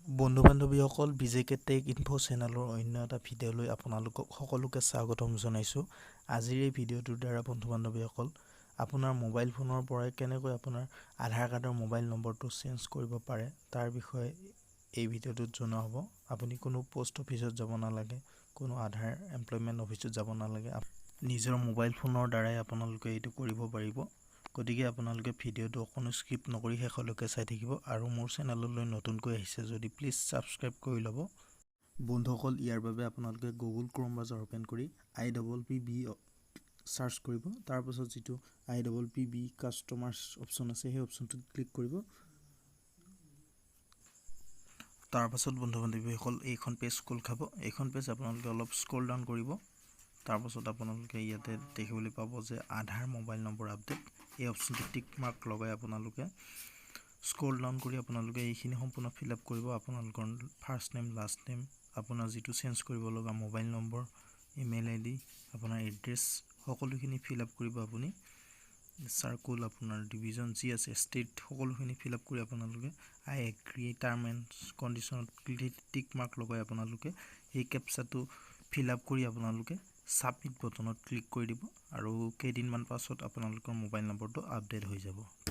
বন্ধু বান্ধৱীসকল, বিজেকে টেক ইনফ' চেনেলৰ অন্য এটা ভিডিঅ'লৈ আপোনালোকক সকলোকে স্বাগতম জনাইছোঁ। আজিৰ এই ভিডিঅ'টোৰ দ্বাৰা বন্ধু বান্ধৱীসকল, আপোনাৰ মোবাইল ফোনৰ পৰাই কেনেকৈ আপোনাৰ আধাৰ কাৰ্ডৰ মোবাইল নম্বৰটো চেঞ্জ কৰিব পাৰে, তাৰ বিষয়ে এই ভিডিঅ'টোত জনোৱা হ'ব। আপুনি কোনো প'ষ্ট অফিচত যাব নালাগে, কোনো আধাৰ এমপ্লয়মেণ্ট অফিচত যাব নালাগে, নিজৰ মোবাইল ফোনৰ দ্বাৰাই আপোনালোকে এইটো কৰিব পাৰিব। গতিকে আপোনালোকে ভিডিঅ'টো অকণো স্কিপ নকৰি শেষলৈকে চাই থাকিব আৰু মোৰ চেনেললৈ নতুনকৈ আহিছে যদি প্লিজ ছাবস্ক্ৰাইব কৰি ল'ব। বন্ধুসকল, ইয়াৰ বাবে আপোনালোকে গুগল ক্ৰ'ম ব্ৰাউজাৰ অ'পেন কৰি IPPB search কৰিব। তাৰপাছত যিটো IPPB customers option আছে, সেই অপশ্যনটোত ক্লিক কৰিব। তাৰপাছত বন্ধু বান্ধৱীসকল, এইখন পেজ খোল খাব। এইখন পেজ আপোনালোকে অলপ স্ক্ৰল ডাউন কৰিব। তাৰপাছত আপোনালোকে ইয়াতে দেখিবলৈ পাব যে আধাৰ মোবাইল নম্বৰ আপডেট, এই অপশ্যনটো টিক মাৰ্ক লগাই আপোনালোকে স্ক্ৰল ডাউন কৰি আপোনালোকে এইখিনি সম্পূৰ্ণ ফিল আপ কৰিব। আপোনালোকৰ ফাৰ্ষ্ট নেম, লাষ্ট নেম, আপোনাৰ যিটো চেঞ্জ কৰিব লগা মোবাইল নম্বৰ, ইমেইল আইডি, আপোনাৰ এড্ৰেছ, সকলোখিনি ফিল আপ কৰিব। আপুনি চাৰ্কুল, আপোনাৰ ডিভিজন যি আছে, ষ্টেট, সকলোখিনি ফিল আপ কৰি আপোনালোকে আই এগ্ৰি টাৰ্ম এণ্ড কণ্ডিশ্যনত টিক মাৰ্ক লগাই আপোনালোকে এই কেপচাটো ফিল আপ কৰি আপোনালোকে ছাবমিট বটনত ক্লিক কৰি দিব আৰু কেইদিনমান পাছত আপোনালোকৰ মোবাইল নম্বৰটো আপডেট হৈ যাব।